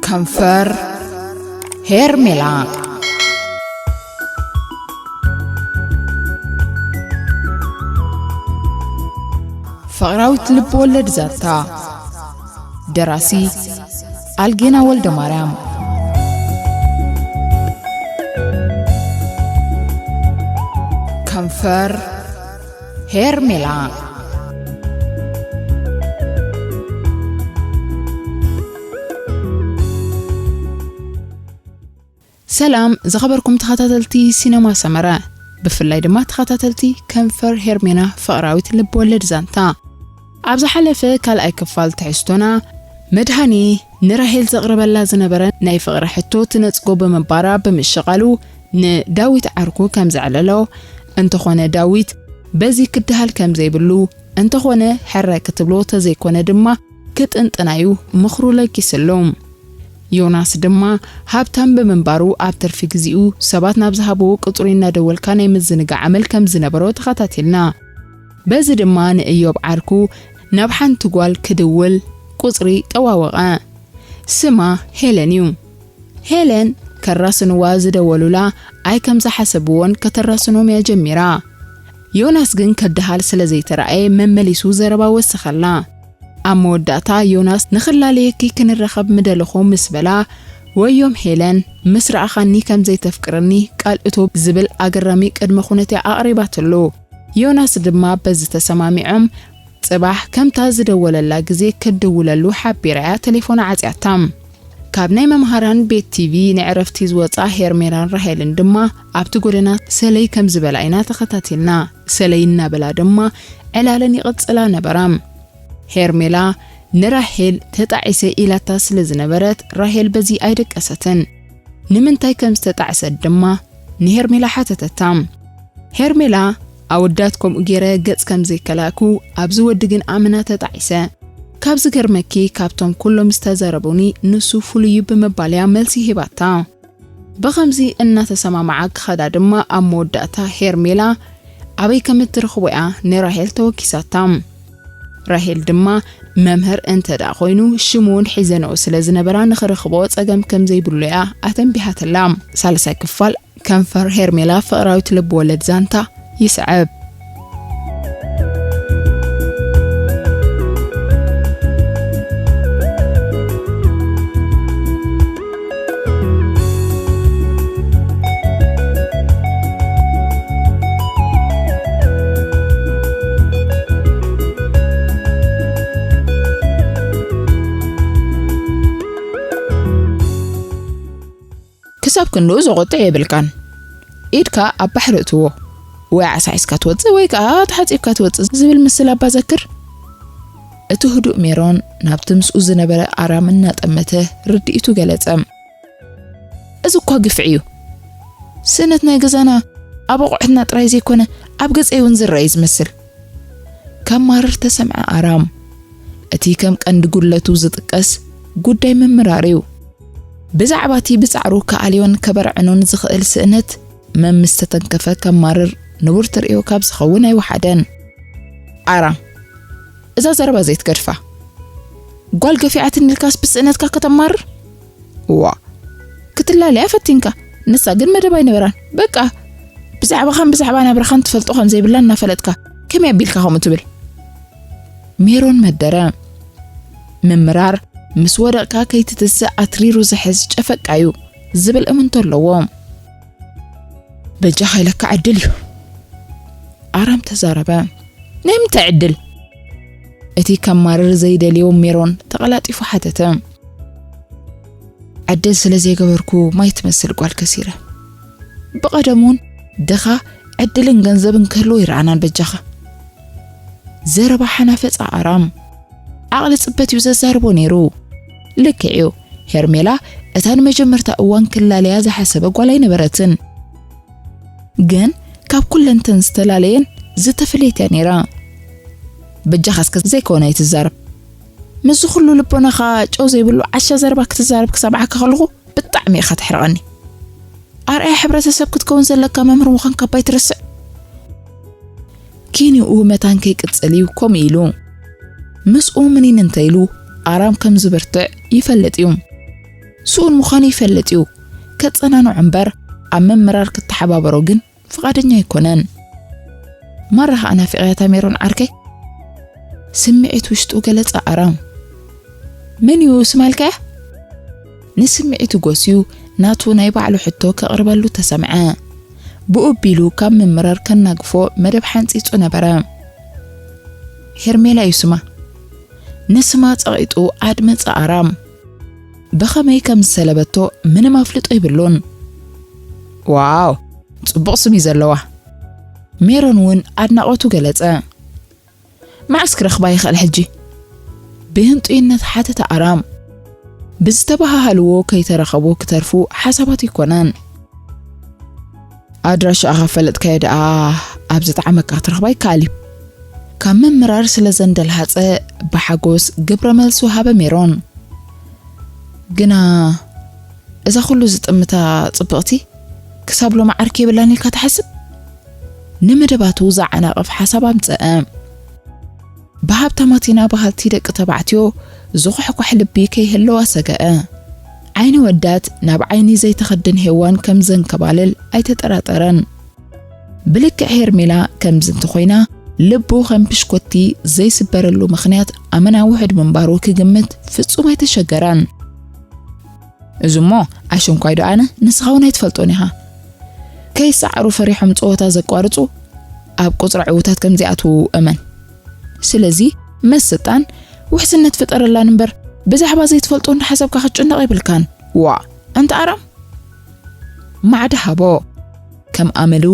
ከንፈር ሄርሜላ። ፍቕራዊት ልብ ወለድ ዛንታ። ደራሲ ኣልጌና ወልደ ማርያም። ከንፈር ሄርሜላ። ሰላም ዝኸበርኩም ተኸታተልቲ ሲነማ ሰመረ፣ ብፍላይ ድማ ተኸታተልቲ ከንፈር ሄርሜላ ፍቕራዊት ልብ ወለድ ዛንታ። ኣብ ዝሓለፈ ካልኣይ ክፋል ትሕዝቶና፣ መድሃኔ ንራሄል ዘቕርበላ ዝነበረ ናይ ፍቕሪ ሕቶ ትነጽጎ ብምንባራ ብምሽቓሉ ንዳዊት ዓርኩ ከም ዘዕለሎ፣ እንተኾነ ዳዊት በዚ ክድሃል ከም ዘይብሉ፣ እንተኾነ ሕረ ክትብሎ ተዘይኮነ ድማ ክጥንጥናዩ ምኽሩ ለጊስሉ። ዮናስ ድማ ሃብታም ብምንባሩ ኣብ ትርፊ ግዜኡ ሰባት ናብ ዝሃብዎ ቁጽሪ እናደወልካ ናይ ምዝንጋዕ ኣመል ከም ዝነበሮ ተኸታቲልና። በዚ ድማ ንእዮብ ዓርኩ ናብ ሓንቲ ጓል ክድውል ቁጽሪ ጠዋወቐ። ስማ ሄለን እዩ። ሄለን ከራስንዋ ዝደወሉላ ኣይ ከም ዝሓሰብዎን ከተራስኖም እያ ጀሚራ። ዮናስ ግን ከድሃል ስለ ዘይተራእየ መመሊሱ ዘረባ ወሰኸላ። ኣብ መወዳእታ ዮናስ ንኽላለየኪ ክንራኸብ ምደለኹ ምስ በላ፣ ወዮም ሄለን፣ ምስ ረኣኻኒ ከም ዘይተፍቅርኒ ቃል እቶ ዝብል ኣገራሚ ቅድመ ኩነት እያ ኣቕሪባትሉ። ዮናስ ድማ በዚ ተሰማሚዖም ጽባሕ ከምታ ዝደወለላ ግዜ ክትድውለሉ ሓቢራ እያ ተሌፎና ዓጽያታ። ካብ ናይ መምሃራን ቤት ቲቪ ንዕረፍቲ ዝወጻ ሄርሜላን ራሄልን ድማ ኣብቲ ጎደና ሰለይ ከም ዝበላ ኢና ተኸታቲልና። ሰለይ እናበላ ድማ ዕላለን ይቕጽላ ነበራ። ሄርሜላ ንራሄል ተጣዒሰ ኢላታ ስለ ዝነበረት ራሄል በዚ ኣይደቀሰትን። ንምንታይ ከም ዝተጣዕሰት ድማ ንሄርሜላ ሓተተታ። ሄርሜላ ኣወዳት ከምኡ ገይረ ገጽ ከም ዘይከላእኩ ኣብዚ ወዲ ግን ኣመና ተጣዒሰ። ካብ ዝገርመኪ ካብቶም ኩሎም ዝተዛረቡኒ ንሱ ፍሉይ እዩ ብምባል እያ መልሲ ሂባታ። ብኸምዚ እናተሰማማዓ ክኸዳ ድማ ኣብ መወዳእታ ሄርሜላ ኣበይ ከም እትረኽቦ እያ ንራሄል ተወኪሳታ። ራሄል ድማ መምህር እንተ ደኣ ኮይኑ ሽሙ እውን ሒዘንኦ ስለ ዝነበራ ንኽረኽቦ ጸገም ከም ዘይብሉ እያ ኣተንቢሃትላ። ሳልሳይ ክፋል ከንፈር ሄርሜላ ፍቕራዊት ልብ ወለድ ዛንታ ይስዕብ። ክሳብ ክንድኡ ዘቖጥዕ የብልካን። ኢድካ ኣብ ባሕሪ እትዎ፣ ወይ ዓሳ ሒዝካ ትወጽእ ወይ ከኣ ተሓጺብካ ትወጽእ ዝብል ምስል ኣባ ዘክር። እቲ ህዱእ ሜሮን ናብቲ ምስኡ ዝነበረ ኣራም እናጠመተ ርድኢቱ ገለጸ። እዚ እኳ ግፍዒ እዩ። ስእነት ናይ ገዛና ኣብ ኣቑሑትና ጥራይ ዘይኮነ ኣብ ገጸይ እውን ዝረኣይ ዝመስል። ከማርር ተሰምዐ ኣራም። እቲ ከም ቀንዲ ጉድለቱ ዝጥቀስ ጉዳይ ምምራር እዩ። ብዛዕባ እቲ ብጻዕሩ ክኣልዮን ከበርዕኖን ዝኽእል ስእነት መም ምስ ተተንከፈ ከማርር ንቡር ትርእዮ ካብ ዝኸውን ኣይወሓደን። ኣራም፣ እዛ ዘረባ ዘይትገድፋ። ጓል ገፊዓትኒ ኢልካስ ብስእነትካ ከተማርር? እዋ፣ ክትላለያ ፈቲንካ፣ ንሳ ግን መደብ ኣይነበራን። በቃ፣ ብዛዕባኻን ብዛዕባ ናብራኻን ትፈልጦ ከም ዘይብላ እናፈለጥካ፣ ከመይ ኣቢልካ ከምኡ ትብል? ሜሮን መደረ። ምምራር፣ ምስ ወደቕካ ከይትትስእ ኣትሪሩ ዝሕዝ ጨፈቃ እዩ፣ ዝብል እምንቶ ኣለዎ። በጃኻ ኢለካ ዕድል እዩ። ኣራም ተዛረበ። ናይ ምንታይ ዕድል? እቲ ከማርር ዘይደልዮ ሜሮን ተቐላጢፉ ሓተተ። ዕድል ስለ ዘይገበርኩ ማይ ትመስል ጓል ከሲረ። ብቐደም እውን ድኻ ዕድልን ገንዘብን ክህልዎ ይረኣናን በጃኻ። ዘረባ ሓናፈጻ ኣራም። ዓቕሊ ጽበት እዩ ዘዛርቦ ነይሩ። ልክዕ እዩ። ሄርሜላ እታ ንመጀመርታ እዋን ክላለያ ዝሓሰበ ጓል ኣይነበረትን። ግን ካብ ኩለንተን ዝተፈላለየን ዝተፈለየት እያ ነይራ። በጃኻ እስከ ዘይኮነ ኣይትዛረብ። ምስዚ ኩሉ ልቦናኻ ጨው ዘይብሉ ዓሻ ዘረባ ክትዛረብ ክሰምዓካ ከለኹ ብጣዕሚ ኢኻ ተሕርቐኒ። ኣርኣያ ሕብረተሰብ ክትከውን ዘለካ መምህር ምዃንካ እባ ኣይትረስዕ። ኪኒኡ መታን ከይቅጽል እዩ ከምኡ ኢሉ። ምስኡ ምኒን እንተ ኢሉ ኣራም ከም ዝብርትዕ ይፈልጥ እዩ። ስኡን ምዃኑ ይፈልጥ እዩ። ከጸናንዖ እምበር ኣብ ምምራር ክተሓባበሮ ግን ፍቓደኛ ኣይኮነን። ማራ ኸኣ ናፊቐያ እታ ሜሮን ዓርከይ። ስምዒት ውሽጡ ገለጸ ኣራም። መን እዩ ስማ ኢልካያ? ንስምዒቱ ጎስዩ ናቱ ናይ ባዕሉ ሕቶ ከቕርበሉ ተሰምዐ። ብኡ ኣቢሉ ካብ ምምራር ከናግፎ መደብ ሓንጺጹ ነበረ። ሄርሜላ እዩ ስማ። ንስማ ጸቒጡ ኣድመጸ ኣራም። ብኸመይ ከም ዝሰለበቶ ምንም ኣፍልጦ ይብሉን። ዋው፣ ጽቡቕ ስም እዩ ዘለዋ። ሜሮን እውን ኣድናቖቱ ገለጸ። መዓስ ክረኽባ ይኽእል ሕጂ? ብህንጡይነት ሓተተ ኣራም። ብዝተበሃሃልዎ ከይተረኸቡ ክተርፉ ሓሳባት ኣይኮነን። ኣድራሻኻ ፈለጥካዮ ደኣ ኣብ ዝጠዓመካ ክትረኽባ ይከኣል እዩ። ካብ ምምራር ስለ ዘንደልሃጸ ብሓጎስ ግብረ መልሲ ወሃበ ሜሮን። ግና እዛ ኩሉ ዝጥምታ ጽብቕቲ ክሳብ ሎሚ ዓርኪ የብላን ኢልካ ትሓስብ? ንመደባቱ ዘዓናቕፍ ሓሳብ ኣምጸአ። ብሃብታማት ኢና በሃልቲ ደቂ ተባዕትዮ ዝኹሕኳሕ ልቢ ከይህልዋ ሰገአ። ዓይኒ ወዳት ናብ ዓይኒ ዘይተኸድን ሄዋን ከም ዘንከባልል ኣይተጠራጠረን። ብልክዕ ሄርሜላ ከምዚ እንተኾይና ልቡ ከም ብሽኮቲ ዘይስበረሉ ምኽንያት ኣመና ውሑድ ምንባሩ ክግምት ፍጹም ኣይተሸገረን። እዚ እሞ ኣሽንኳይ ዶ ኣነ ንስኻ እውን ኣይትፈልጦን ኢኻ። ከይሰዓሩ ፈሪሖም ጸወታ ዘቋርጹ ኣብ ቁጽሪ ዕዉታት ከም ዚኣትዉ እመን። ስለዚ መስጣን ውሕስነት ፍጠረላን እምበር ብዛዕባ ዘይትፈልጦ እንዳሓሰብካ ክትጭነቕ የብልካን። ዋ ኣንታ ኣራም። ማዕዳ ሃቦ። ከም ኣመሉ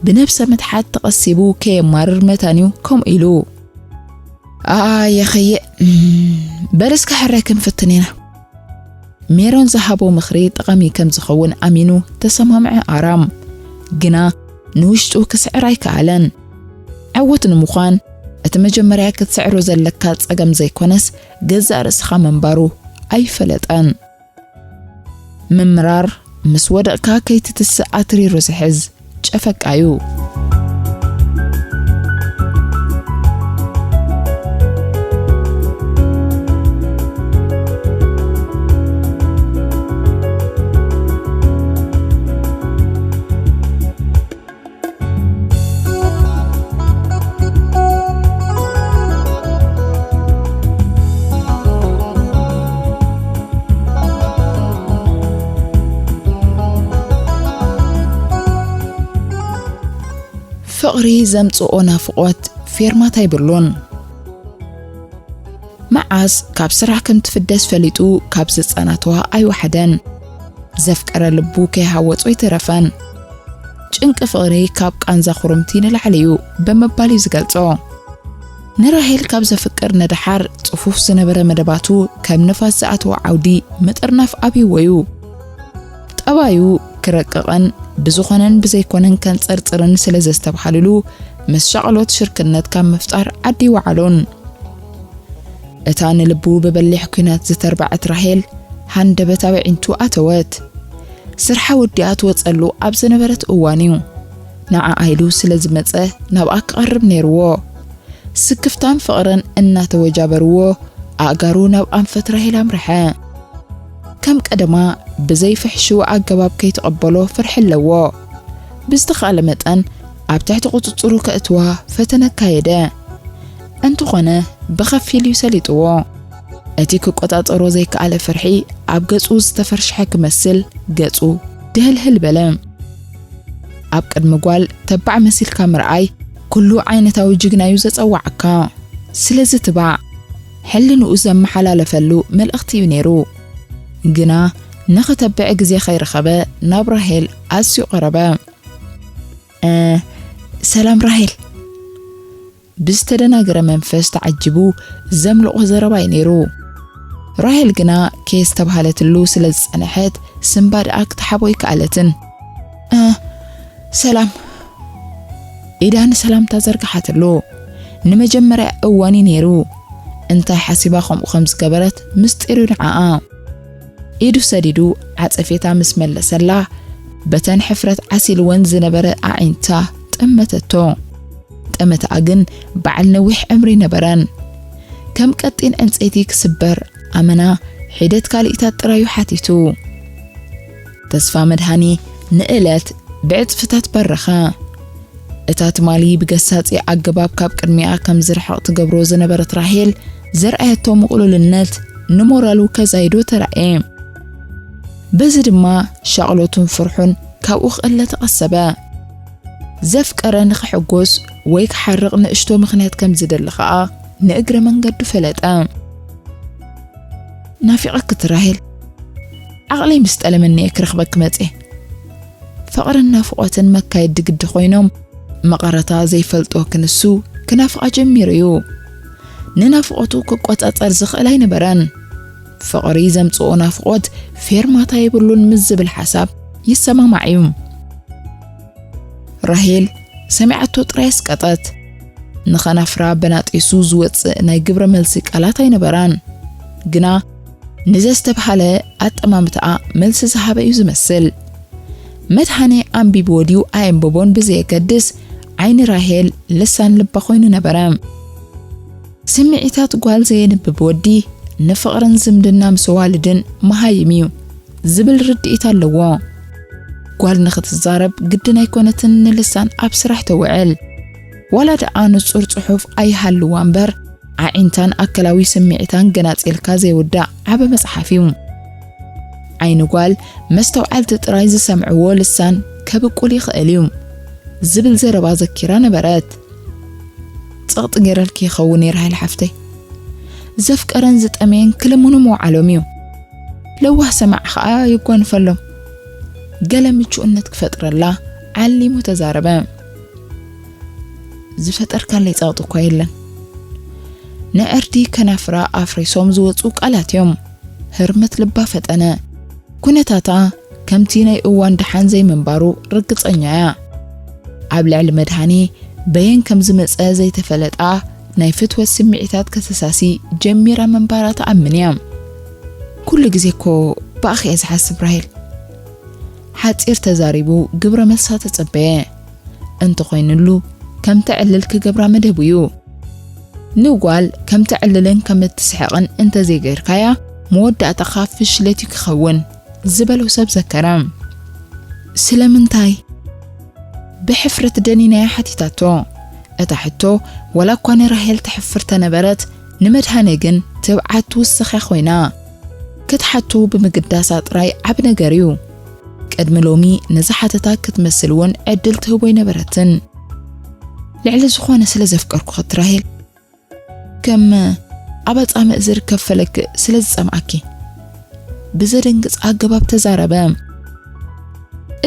ብነብሰ ምትሓት ተቐሲቡ ከየማርር መታን እዩ ከምኡ ኢሉ። ኣየኸየ። በል እስከ ሕራይ ክንፍትን ኢና። ሜሮን ዝሃቦ ምኽሪ ጠቓሚ ከም ዝኸውን ኣሚኑ ተሰማምዐ ኣራም። ግና ንውሽጡ ክስዕር ኣይከኣለን። ዕዉት ንምዃን እቲ መጀመርያ ክትስዕሮ ዘለካ ጸገም ዘይኮነስ ገዛእ ርእስኻ ምንባሩ ኣይፈለጠን። ምምራር ምስ ወደቕካ ከይትትስእ ኣትሪሩ ዝሕዝ ጨፈቃ እዩ። ፍቕሪ ዘምጽኦ ናፍቖት ፌርማታ የብሉን። መዓስ ካብ ስራሕ ከም ትፍደስ ፈሊጡ ካብ ዝጸናትዋ ኣይወሓደን። ዘፍቀረ ልቡ ከይሃወጾ ኣይተረፈን። ጭንቂ ፍቕሪ ካብ ቃንዛ ኩርምቲ ንላዕሊ እዩ ብምባል እዩ ዝገልጾ። ንራሄል ካብ ዘፍቅር ንደሓር ጽፉፍ ዝነበረ መደባቱ ከም ንፋስ ዝኣተወ ዓውዲ ምጥርናፍ ኣብይዎ እዩ። ጠባዩ ክረቅቕን ብዝኾነን ብዘይኮነን ከንጸርጽርን ስለ ዘስተብሃልሉ ምስ ሻቕሎት ሽርክነት ካብ ምፍጣር ዓዲ ይወዓሎን። እታ ንልቡ ብበሊሕ ኲናት ዝተርበዐት ራሄል ሃንደበት ኣብ ኣዒንቱ ኣተወት። ስርሓ ወዲኣ ትወጸሉ ኣብ ዝነበረት እዋን እዩ። ንዓኣ ኢሉ ስለ ዝመጸ ናብኣ ክቐርብ ነይርዎ። ስክፍታን ፍቕርን እናተወጃበርዎ ኣእጋሩ ናብ ኣንፈት ራሄል ኣምርሐ። ከም ቀደማ ብዘይ ፍሕሽው ኣገባብ ከይተቐበሎ ፍርሒ ኣለዎ። ብዝተኻእለ መጠን ኣብ ትሕቲ ቁጽጽሩ ከእትዋ ፈተነ ኣካየደ። እንተኾነ ብኸፊል እዩ ሰሊጥዎ። እቲ ክቆጻጸሮ ዘይከኣለ ፍርሒ ኣብ ገጹ ዝተፈርሸሐ ክመስል ገጹ ድህልህል በለ። ኣብ ቅድሚ ጓል ተባዕ መሲልካ ምርኣይ ኩሉ ዓይነታዊ ጅግና እዩ ዘጸዋዓካ። ስለዚ ትባዕ ሕልንኡ ዘመሓላለፈሉ መልእኽቲ እዩ ነይሩ። ግና ንኽተብዕ ግዜ ከይረኸበ ናብ ራሄል ኣዝዩ ቀረበ። "እ፣ ሰላም ራሄል?" ብዝተደናገረ መንፈስ ተዓጂቡ ዘምልቖ ዘረባ እዩ ነይሩ። ራሄል ግና ከየስተብሃለትሉ ስለ ዝጸንሐት ስምባ ደኣ ክትሓቦ ኣይከኣለትን። "እ፣ ሰላም?" ኢዳ ንሰላምታ ዘርግሓትሉ። ንመጀመርያ እዋን እዩ ነይሩ። እንታይ ሓሲባ ከምኡ ከም ዝገበረት ምስጢር እዩ ንዓኣ። ኢዱ ሰዲዱ ዓጸፌታ ምስ መለሰላ፣ በተን ሕፍረት ዓሲልወን ዝነበረ ኣዒንታ ጠመተቶ። ጠመትኣ ግን በዓል ነዊሕ ዕምሪ ነበረን። ከም ቀጢን ዕንጸይቲ ክስበር ኣመና ሒደት ካልኢታት ጥራዩ ሓቲቱ። ተስፋ መድሃኔ ንእለት ብዕጽፍታት በረኸ። እታ ትማሊ ብገሳጺ ኣገባብ ካብ ቅድሚኣ ከም ዝርሕቕ ትገብሮ ዝነበረት ራሄል ዘርኣየቶ ምቕሉልነት ንሞራሉ ከዛይዶ ተራእየ። በዚ ድማ ሻቕሎቱን ፍርሑን ካብኡ ክእለ ተቐሰበ። ዘፍቀረ ንኽሕጎስ ወይ ክሓርቕ ንእሽቶ ምኽንያት ከም ዝደሊ ኸኣ ንእግረ መንገዱ ፈለጠ። ናፊቐኪ ራሄል፣ ዓቕለይ ምስ ጠለመኒ እየ ክረኽበኪ መጽየ። ፍቕርን ናፍቖትን መካየዲ ግዲ ኮይኖም፣ መቐረታ ዘይፈልጦ ክንሱ ክናፍቓ ጀሚሩ እዩ። ንናፍቖቱ ክቆጻጸር ዝኽእል ኣይነበረን። ፍቕሪ ዘምጽኦ ናፍቖት ፌርማታ የብሉን ምስ ዝብል ሓሳብ ይሰማማዕ እዩ። ራሄል ሰሚዓቶ ጥራይ ኣስቀጠት። ንኸናፍራ በናጢሱ ዝወጽእ ናይ ግብረ መልሲ ቃላት ኣይነበራን። ግና ንዘስተብሃለ ኣጠማምታኣ መልሲ ዝሃበ እዩ ዝመስል። መድሃኔ ኣንቢብዎ ድዩ ኣየንበቦን ብዘየገድስ፣ ዓይኒ ራሄል ልሳን ልባ ኮይኑ ነበረ። ስምዒታት ጓል ዘየንብብ ወዲ ንፍቕርን ዝምድና ምስ ኣዋልድን መሃይም እዩ ዝብል ርድኢት ኣለዎ። ጓል ንኽትዛረብ ግድን ኣይኮነትን ንልሳን ኣብ ስራሕ ተውዕል። ዋላ ደኣ ንጹር ጽሑፍ ኣይሃልዋ እምበር፣ ኣዒንታን ኣካላዊ ስምዒታን ገናጺልካ ዘይውዳእ ዓቢ መጽሓፍ እዩ። ዓይኒ ጓል መስተውዓልቲ ጥራይ ዝሰምዕዎ ልሳን ከብቁል ይኽእል እዩ ዝብል ዘረባ ዘኪራ ነበረት። ጸቕጢ ገይረልኪ ይኸውን እየ ራሄል ሓፍተይ። ዘፍቀረን ዝጠመየን ክልምኑ ምውዓሎም እዩ። ለዋህ ሰማዕ ኸኣ ይጓንፈሎም። ገለ ምቹእነት ክፈጥረላ ዓሊሙ ተዛረበ። ዝፈጠርካለይ ጸቕጢ እኳ የለን። ንዕርዲ ከናፍራ ኣፍሪሶም ዝወጹ ቃላት እዮም። ህርመት ልባ ፈጠነ። ኩነታታ ከምቲ ናይ እዋን ደሓን ዘይምንባሩ ርግጸኛ እያ። ኣብ ልዕሊ መድሃኔ በየን ከም ዝመጸ ዘይተፈለጣ ናይ ፍትወት ስምዒታት ከተሳሲ ጀሚራ ምንባራ ትኣምን እያ። ኩሉ ግዜ እኮ ብኣኺ እየ ዝሓስብ ራሄል። ሓጺር ተዛሪቡ ግብረ መልሳ ተጸበየ። እንተኾይኑሉ ከም ተዕልል ክገብራ መደቡ እዩ። ንጓል ከም ተዕልልን ከም እትስሕቕን እንተዘይገይርካያ መወዳእታኻ ፍሽለት እዩ ክኸውን ዝበሎ ሰብ ዘከረ። ስለምንታይ? ብሕፍረት ደኒናያ ሓቲታቶ። እታ ሕቶ ዋላ እኳ ንራሄል ተሕፍር ተነበረት፣ ንመድሃኔ ግን ትብዓት ትውስኽ እያ ኮይና። ክትሓቱ ብምግዳሳ ጥራይ ዓቢ ነገር እዩ። ቅድሚ ሎሚ ነዚ ሓተታ ክትመስል እውን ዕድል ትህቦ ኣይነበረትን። ልዕሊ ዝኾነ ስለ ዘፍቀርኩ ኸትራሄል፣ ከም ኣብ ኣጻምእ ዝርከብ ፈለግ ስለ ዝጸምኣኪ፣ ብዘደንግጽ ኣገባብ ተዛረበ።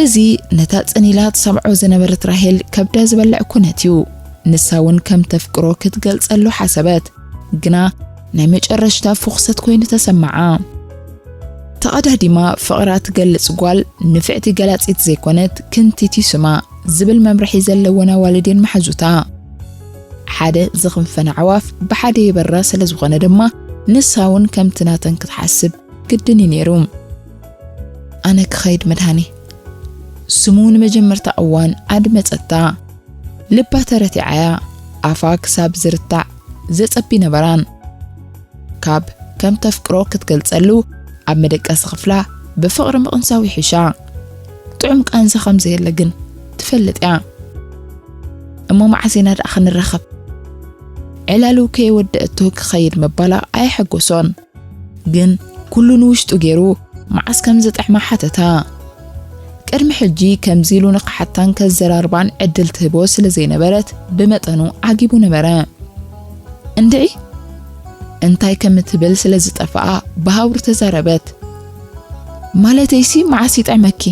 እዚ ነታ ጽን ኢላ ትሰምዖ ዝነበረት ራሄል ከብዳ ዝበልዕ ኩነት እዩ። ንሳ እውን ከም ተፍቅሮ ክትገልጸሉ ሓሰበት፣ ግና ናይ መጨረሽታ ፍኹሰት ኮይኑ ተሰምዓ። ተቐዳዲማ ፍቕራ ትገልጽ ጓል ንፍዕቲ ገላጺት ዘይኮነት ክንቲት ይስማ ዝብል መምርሒ ዘለወን ኣዋልዴን መሓዙታ። ሓደ ዝኽንፈን ኣዕዋፍ ብሓደ ይበራ ስለ ዝኾነ ድማ ንሳ እውን ከምቲ ናተን ክትሓስብ ግድን እዩ ነይሩ። ኣነ ክኸይድ መድሃኔ። ስሙ ንመጀመርታ እዋን ኣድመጸታ። ልባ ተረቲዓያ ኣፋ ክሳብ ዝርታዕ ዘጸቢ ነበራን። ካብ ከም ተፍቅሮ ክትገልጸሉ ኣብ መደቀሲ ክፍላ ብፍቕሪ ምቕንሳው ይሕሻ። ጥዑም ቃንዛ ከም ዘየለ ግን ትፈልጥ እያ። እሞ መዓስ ኢና ደኣ ክንራኸብ? ዕላሉ ከየወደአቶ ክኸይድ ምባላ ኣየሐጎሶን። ግን ኩሉ ንውሽጡ ገይሩ መዓስ ከም ዝጥዕማ ሓተታ። ቅድሚ ሕጂ ከምዚ ኢሉ ንኽሓታን ከዘራርባን ዕድል ትህቦ ስለ ዘይነበረት ብመጠኑ ዓጊቡ ነበረ። እንድዒ እንታይ ከም እትብል ስለ ዝጠፍኣ ብሃውሪ ተዛረበት። ማለተይሲ መዓስ ይጥዕመኪ?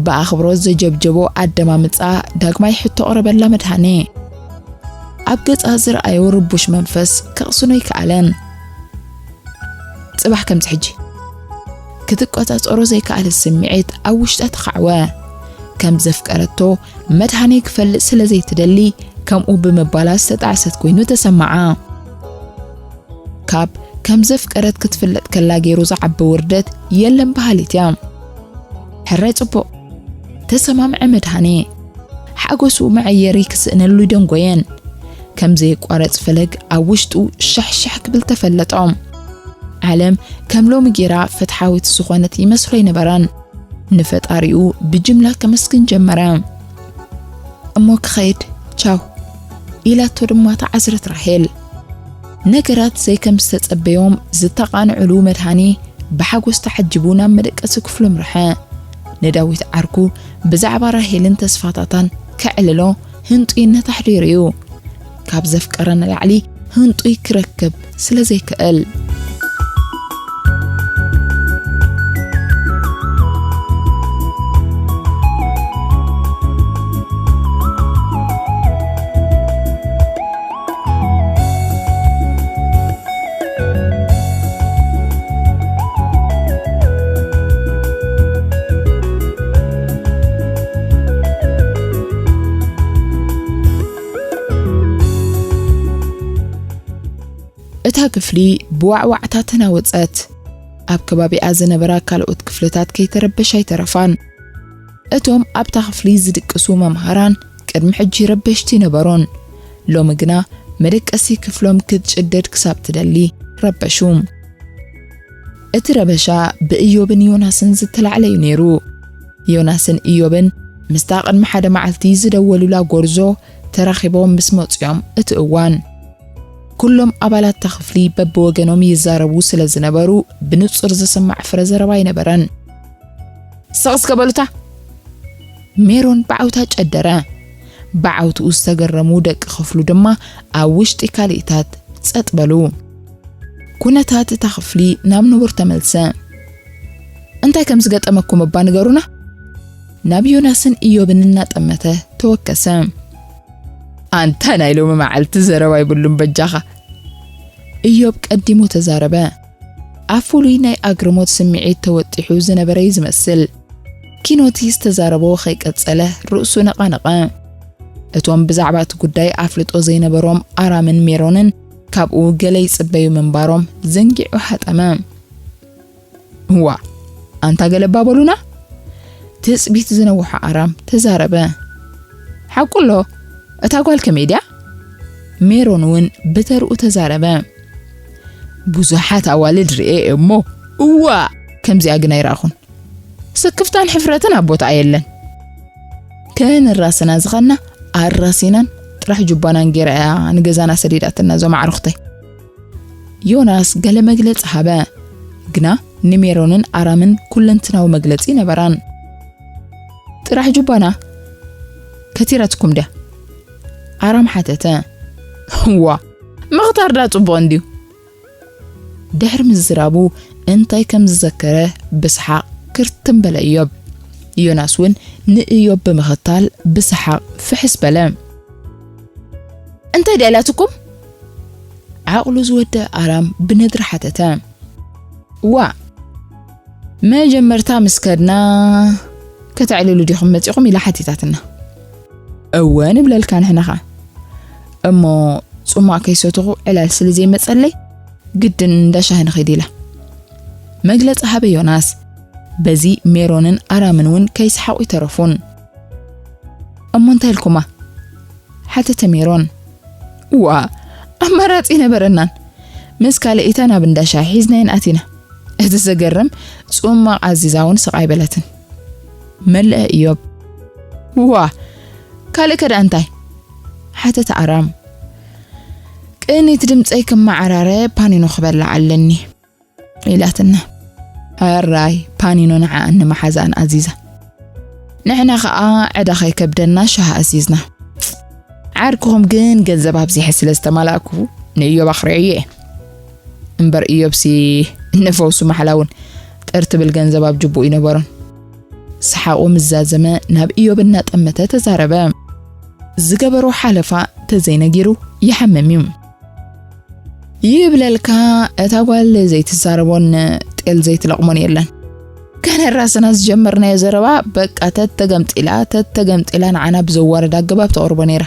ብኣኽብሮት ዘጀብጀቦ ኣደማምጻ ዳግማይ ሕቶ ኣቕረበላ መድሃኔ። ኣብ ገጻ ዝረኣዮ ርቡሽ መንፈስ ከቕስኖ ኣይከኣለን። ጽባሕ ከምዚ ሕጂ ክትቆጻጸሮ ዘይከኣለ ስምዒት ኣብ ውሽጣ ተኻዕወ። ከም ዘፍቀረቶ መድሃኔ ክፈልጥ ስለ ዘይትደሊ ከምኡ ብምባላ ዝተጣዕሰት ኮይኑ ተሰማዓ። ካብ ከም ዘፍቀረት ክትፍለጥ ከላ ገይሩ ዝዓቢ ውርደት የለን በሃሊት እያ። ሕራይ ጽቡቕ ተሰማምዐ መድሃኔ። ሓጎሱ መዐየሪ ክስእነሉ ይደንጎየን። ከም ዘየቋረጽ ፈለግ ኣብ ውሽጡ ሻሕሻሕ ክብል ተፈለጦ። ዓለም ከም ሎሚ ጌራ ፍትሓዊት ዝኾነት ይመስሎ ኣይነበረን። ንፈጣሪኡ ብጅምላ ከመስግን ጀመረ። "እሞ ክኸይድ፣ ቻው" ኢላቶ ድማ ተዓዝረት ራሄል። ነገራት ዘይከም ዝተጸበዮም ዝተቓንዕሉ መድሃኔ ብሓጎስ ተዓጂቡ ናብ መደቀሲ ክፍሉ ኣምርሐ። ንዳዊት ዓርኩ ብዛዕባ ራሄልን ተስፋታታን ከዕልሎ ህንጡይነት ኣሕዲሩ እዩ። ካብ ዘፍቀረ ንላዕሊ ህንጡይ ክረክብ ስለ ዘይክእል። እታ ክፍሊ ብዋዕዋዕታ ተናወጸት። ኣብ ከባቢኣ ዝነበራ ካልኦት ክፍልታት ከይተረበሻ ኣይተረፋን። እቶም ኣብታ ክፍሊ ዝድቅሱ መምሃራን ቅድሚ ሕጂ ረበሽቲ ነበሩን። ሎሚ ግና መደቀሲ ክፍሎም ክትጭደድ ክሳብ ትደሊ ረበሹ። እቲ ረበሻ ብእዮብን ዮናስን ዝተላዕለ እዩ ነይሩ። ዮናስን እዮብን ምስታ ቅድሚ ሓደ መዓልቲ ዝደወሉላ ጎርዞ ተራኺቦም ምስ መጽዮም እቲ እዋን፣ ኩሎም ኣባላት እታ ክፍሊ በብወገኖም ይዛረቡ ስለ ዝነበሩ ብንጹር ዝስማዕ ፍረ ዘረባ ኣይነበረን። "ስቕ እስከ በሉታ!" ሜሮን ብዓውታ ጨደረ። ብዓውትኡ ዝተገረሙ ደቂ ክፍሉ ድማ ኣብ ውሽጢ ካልኢታት ጸጥ በሉ። ኩነታት እታ ክፍሊ ናብ ንቡር ተመልሰ። "እንታይ ከም ዝገጠመኩም እባ ንገሩና?" ናብ ዮናስን እዮብን እናጠመተ ተወከሰ። "ኣንታ ናይ ሎሚ መዓልቲ ዘረባ ይብሉን በጃኻ!" እዮብ ቀዲሙ ተዛረበ። ኣብ ፍሉይ ናይ ኣግርሞት ስምዒት ተወጢሑ ዝነበረ እዩ ዝመስል። ኪኖቲ ዝተዛረቦ ከይቀጸለ ርእሱ ነቓነቐ። እቶም ብዛዕባ እቲ ጉዳይ ኣፍልጦ ዘይነበሮም ኣራምን ሜሮንን ካብኡ ገለ ይጽበዩ ምንባሮም ዘንጊዑ ሃጠመ። "እዋ፣ ኣንታ ገለባ በሉና?" ትጽቢት ዝነውሖ ኣራም ተዛረበ። "ሓቁ ኣሎ፣ እታ ጓል ከመይ ድያ?" ሜሮን እውን ብተርኡ ተዛረበ። "ብዙሓት ኣዋልድ ርእየ እሞ፣ እዋ፣ ከምዚኣ ግን ኣይረኣኹን። ስክፍታን ሕፍረትን ኣብ ቦታኣ የለን። ከነራስና ዝኸና ኣራሲናን ጥራሕ ጁባናን ገይራ እያ ንገዛና ሰዲዳትና፣ እዞም ኣዕሩኽተይ።" ዮናስ ገለ መግለጺ ሃበ፣ ግና ንሜሮንን ኣራምን ኩለንትናዊ መግለጺ ነበራን። "ጥራሕ ጁባና ከቲራትኩም ድያ?" ኣራም ሓተተ። "እዋ፣ ምኽታር ዳ ጽቡቕ እንድዩ?" ድሕሪ ምዝራቡ እንታይ ከም ዝዘከረ ብሰሓቕ ክርትም በለ እዮብ። ዮናስ እውን ንእዮብ ብምኽታል ብሰሓቕ ፍሕስ በለ። "እንታይ ድያ ኢላትኩም?" ዓቕሉ ዝወደአ ኣራም ብነድሪ ሓተተ። "ዋ፣ መጀመርታ ምስ ከድና ከተዕልሉ ዲኹም መጺኹም?" ኢላ ሓቲታትና። "እወ ንብለልካ ንሕና ኸኣ። እሞ ጽሟቕ ከይሰተኹ ዕላል ስለ ዘይመጸለይ ግድን እንዳ ሻሂ ንኺድ" ኢላ መግለጺ ሃበ ዮናስ። በዚ ሜሮንን ኣራምን እውን ከይሰሓቑ ይተረፉን። "እሞ እንታይ ኢልኩማ?" ሓተተ ሜሮን። "ዋ፣ ኣማራጺ ነበረናን። ምስ ካልኢታ ናብ እንዳ ሻሂ ሒዝናየን ኣቲና። እቲ ዘገርም፣ ጽማቕ ኣዚዛ እውን ስቕ ኣይበለትን።" መለአ እዮብ። "ዋ፣ ካልእ ከ ደኣ እንታይ?" ሓተተ ኣራም። "ቅኒት ድምጸይ ክመዓራረ ፓኒኖ ክበልዕ ኣለኒ" ኢላትና። ሕራይ ፓኒኖ ንዓኣን ንመሓዛኣን ኣዚዛ። ንሕና ኸኣ ዕዳ ከይከብደና ሻሂ ኣዚዝና። ዓርክኹም ግን ገንዘብ ኣብዚሐ ስለ ዝተማላእኩ ንእዮብ ኣኽሪዐዮ እየ። እምበር እዮብሲ ንፈውሱ ማሕላ እውን ጥር ትብል ገንዘብ ኣብ ጅቡኡ ኣይነበሮን። ሰሓቑ ምስ ዛዘመ ናብ እዮብ እናጠመተ ተዛረበ። ዝገበሮ ሓለፋ ተዘይነጊሩ ይሓምም እዩ። ይብለልካ፣ እታ ጓል ዘይትዛረቦን ጤል ዘይትለቕሞን የለን። ከነ ራስና ዝጀመርናዮ ዘረባ በቃ ተተገምጢላ፣ ተተገምጢላ ንዓና ብዘዋርድ ኣገባብ ተቕርቦ ነይራ።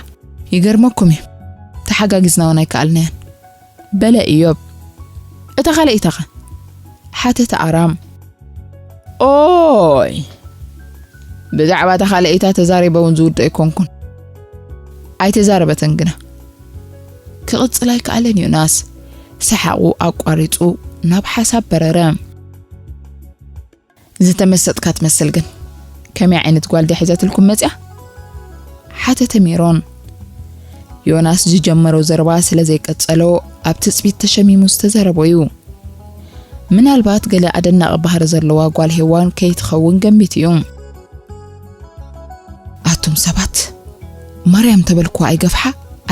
ይገርመኩም እዩ፣ ተሓጋጊዝና እውን ኣይከኣልናዮን። በለ እዮብ። እታ ካልኣይታኸ? ሓተተ ኣራም። ኦይ፣ ብዛዕባ እታ ካልኣይታ ተዛሪበ እውን ዝውድእ ኣይኮንኩን። ኣይተዛረበትን ግና። ክቕጽል ኣይከኣለን ዮናስ። ሰሓቑ ኣቋሪጹ ናብ ሓሳብ በረረ። ዝተመሰጥካ ትመስል ግን። ከመይ ዓይነት ጓል ድያ ሒዛትልኩም መጽያ? ሓተተ ሜሮን። ዮናስ ዝጀመሮ ዘረባ ስለ ዘይቀጸሎ ኣብ ትጽቢት ተሸሚሙ ዝተዘረቦ እዩ። ምናልባት ገለ ኣደናቂ ባህሪ ዘለዋ ጓል ሄዋን ከይትኸውን ገሚቱ እዩ። ኣቱም ሰባት፣ ማርያም ተበልኩዋ ኣይገፍሓ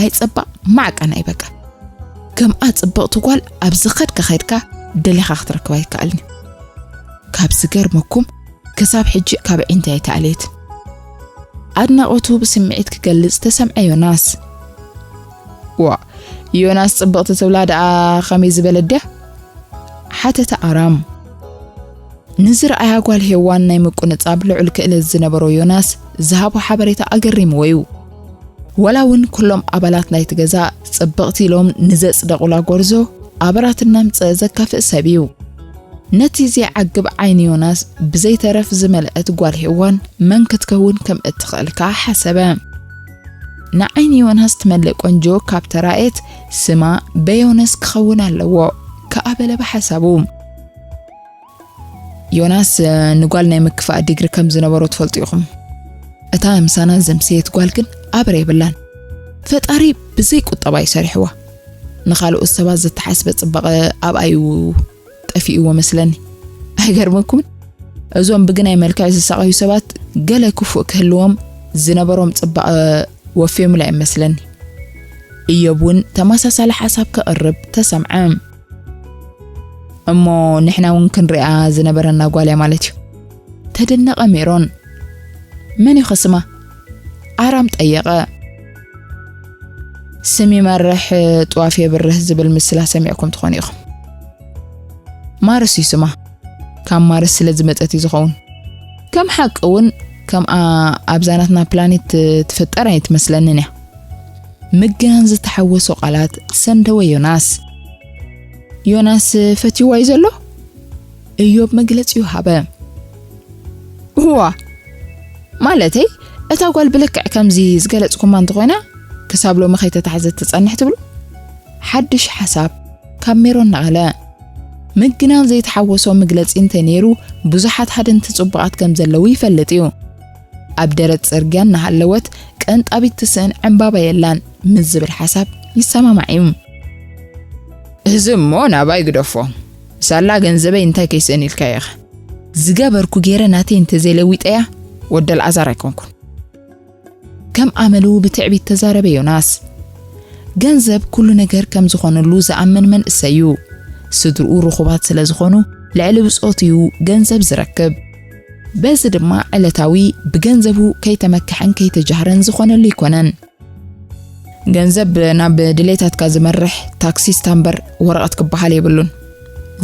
ኣይጸባእ ማዕቀን ኣይበቃ። ከምኣ ጽብቕቲ ጓል ኣብ ዝኸድካ ኸድካ ደሊኻ ክትረክባ ኣይከኣልን እዩ። ካብ ዝገርመኩም ክሳብ ሕጂ ካብ ዒንተይ ኣይተኣልየትን። ኣድናቖቱ ብስምዒት ክገልጽ ተሰምዐ ዮናስ። ዋ፣ ዮናስ ጽብቕቲ ትብላ ደኣ ከመይ ዝበለት ድያ? ሓተተ ኣራም። ንዝረኣያ ጓል ሄዋን ናይ ምቁንጻብ ልዑል ክእለት ዝነበሮ ዮናስ ዝሃቦ ሓበሬታ ኣገሪምዎ እዩ። ወላ እውን ኩሎም ኣባላት ናይቲ ገዛ ጽብቕቲ ኢሎም ንዘጽደቑላ ጎርዞ ኣበራት እናምጸ ዘካፍእ ሰብ እዩ። ነቲ ዘይዓግብ ዓይኒ ዮናስ ብዘይተረፍ ዝመልአት ጓል ሄዋን መን ክትከውን ከም እትኽእል ከኣ ሓሰበ። ንዓይኒ ዮናስ ትመልእ ቆንጆ ካብ ተራእየት ስማ በዮነስ ክኸውን ኣለዎ ከኣ በለ ብሓሳቡ። ዮናስ ንጓል ናይ ምክፋእ ዲግሪ ከም ዝነበሮ ትፈልጡ ኢኹም። እታ ምሳና ዘምሰየት ጓል ግን ኣበር የብላን። ፈጣሪ ብዘይ ቁጠባ እዩ ሰሪሕዋ። ንኻልኦት ሰባት ዝተሓስበ ጽባቐ ኣብኣዩ ጠፊእዎ መስለኒ። ኣይገርመኩምን? እዞም ብግናይ መልክዕ ዝሳቐዩ ሰባት ገለ ክፉእ ክህልዎም ዝነበሮም ጽባቐ ወፍዮምላ እዮም መስለኒ። እዮብ እውን ተመሳሳሊ ሓሳብ ከቕርብ ተሰምዐ። እሞ ንሕና እውን ክንሪኣ ዝነበረና ጓል እያ ማለት እዩ። ተደነቐ ሜሮን። መን እዩ ኸስማ? ኣራም ጠየቐ። ስም ይመርሕ ጥዋፍ የብርህ ዝብል ምስላ ሰሚዕኩም ትኾኑ ኢኹም። ማርስ እዩ ስማ። ካብ ማርስ ስለ ዝመጸት እዩ ዝኸውን። ከም ሓቂ እውን ከምኣ ኣብዛ ናትና ፕላኔት ትፍጠር ኣይትመስለንን እያ። ምግናን ዝተሓወሶ ቃላት ሰንደወ ዮናስ። ዮናስ ፈትይዋ እዩ ዘሎ? እዮብ መግለጺኡ ሃበ። እዋ፣ ማለተይ እታ ጓል ብልክዕ ከምዚ ዝገለጽኩማ እንተኾይና ክሳብ ሎሚ ከይተታሕዘት ትጸንሕ ትብሉ? ሓድሽ ሓሳብ ካብ ሜሮን ነቐለ። ምግናን ዘይተሓወሶ መግለጺ እንተነይሩ ብዙሓት ሃደንቲ ጽቡቓት ከም ዘለዉ ይፈልጥ እዩ። ኣብ ደረት ጽርግያ እናሃለወት ቀንጣቢት ትስእን ዕምባባ የላን ምስ ዝብል ሓሳብ ይሰማማዕ እዩ። እዚ እሞ ናባይ ግደፎ። ሳላ ገንዘበይ እንታይ ከይስእን ኢልካ ኢኻ? ዝገበርኩ ገይረ ናተይ እንተዘይለዊጠያ ወዲ ኣልዓዛር ኣይኮንኩን። ከም ኣመሉ ብትዕቢት ተዛረበ ዮናስ። ገንዘብ ኩሉ ነገር ከም ዝኾነሉ ዝኣምን መንእሰይ እዩ። ስድርኡ ርኹባት ስለ ዝኾኑ ልዕሊ ብጾቱ እዩ ገንዘብ ዝረክብ። በዚ ድማ ዕለታዊ ብገንዘቡ ከይተመክሐን ከይተጃህረን ዝኾነሉ ኣይኮነን። ገንዘብ ናብ ድሌታትካ ዝመርሕ ታክሲስታ እምበር ወረቐት ክበሃል የብሉን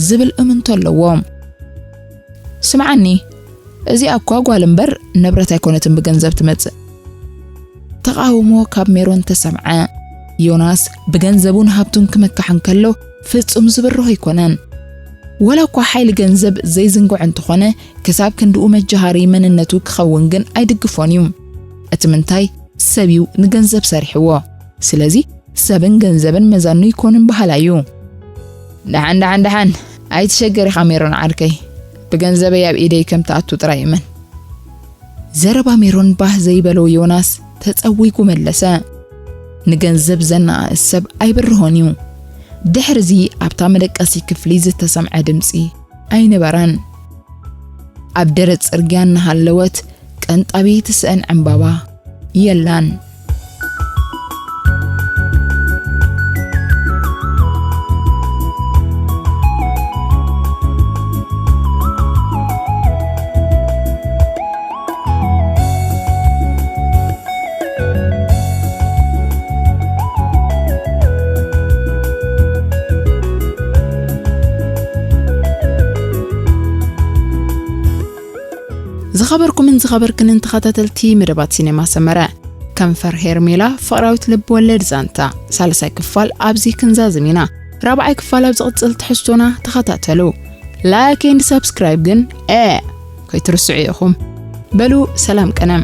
ዝብል እምንቶ ኣለዎ። ስምዓኒ፣ እዚኣ እኳ ጓል እምበር ንብረት ኣይኮነትን ብገንዘብ ትመጽእ። ተቓውሞ ካብ ሜሮን ተሰምዐ። ዮናስ ብገንዘቡን ሃብቱን ክመካሕ እንከሎ ፍጹም ዝብርሆ ኣይኮነን። ወላ እኳ ሓይሊ ገንዘብ ዘይዝንግዖ እንተኾነ ክሳብ ክንድኡ መጃሃሪ መንነቱ ክኸውን ግን ኣይድግፎን እዩ። እቲ ምንታይ ሰብ እዩ ንገንዘብ ሰሪሕዎ። ስለዚ ሰብን ገንዘብን መዛኑ ይኮኑን በሃላይ እዩ። ደሓን፣ ደሓን፣ ደሓን፣ ኣይትሸገር ኢኻ ሜሮን ዓርከይ። ብገንዘበይ ኣብ ኢደይ ከም ትኣቱ ጥራይ እመን። ዘረባ ሜሮን ባህ ዘይበሎ ዮናስ ተጸዊጉ መለሰ። ንገንዘብ ዘነኣእስ ሰብ ኣይብርሆን እዩ። ድሕርዚ ኣብታ መደቀሲ ክፍሊ ዝተሰምዐ ድምጺ ኣይነበረን። ኣብ ደረት ጽርግያ እናሃለወት ቀንጣቢ ትስእን ዕምባባ የላን። ዝኸበርኩምን ዝኸበርክንን ተኸታተልቲ መደባት ሲኔማ ሰመረ፣ ከንፈር ሄርሜላ ፍቕራዊት ልብ ወለድ ዛንታ ሳልሳይ ክፋል ኣብዚ ክንዛዝም ኢና። ራብዓይ ክፋል ኣብ ዝቕጽል ትሕዝቶና ተኸታተሉ። ላይክ ኤንድ ሰብስክራይብ ግን፣ እ፣ ከይትርስዑ ኢኹም። በሉ፣ ሰላም ቀነም።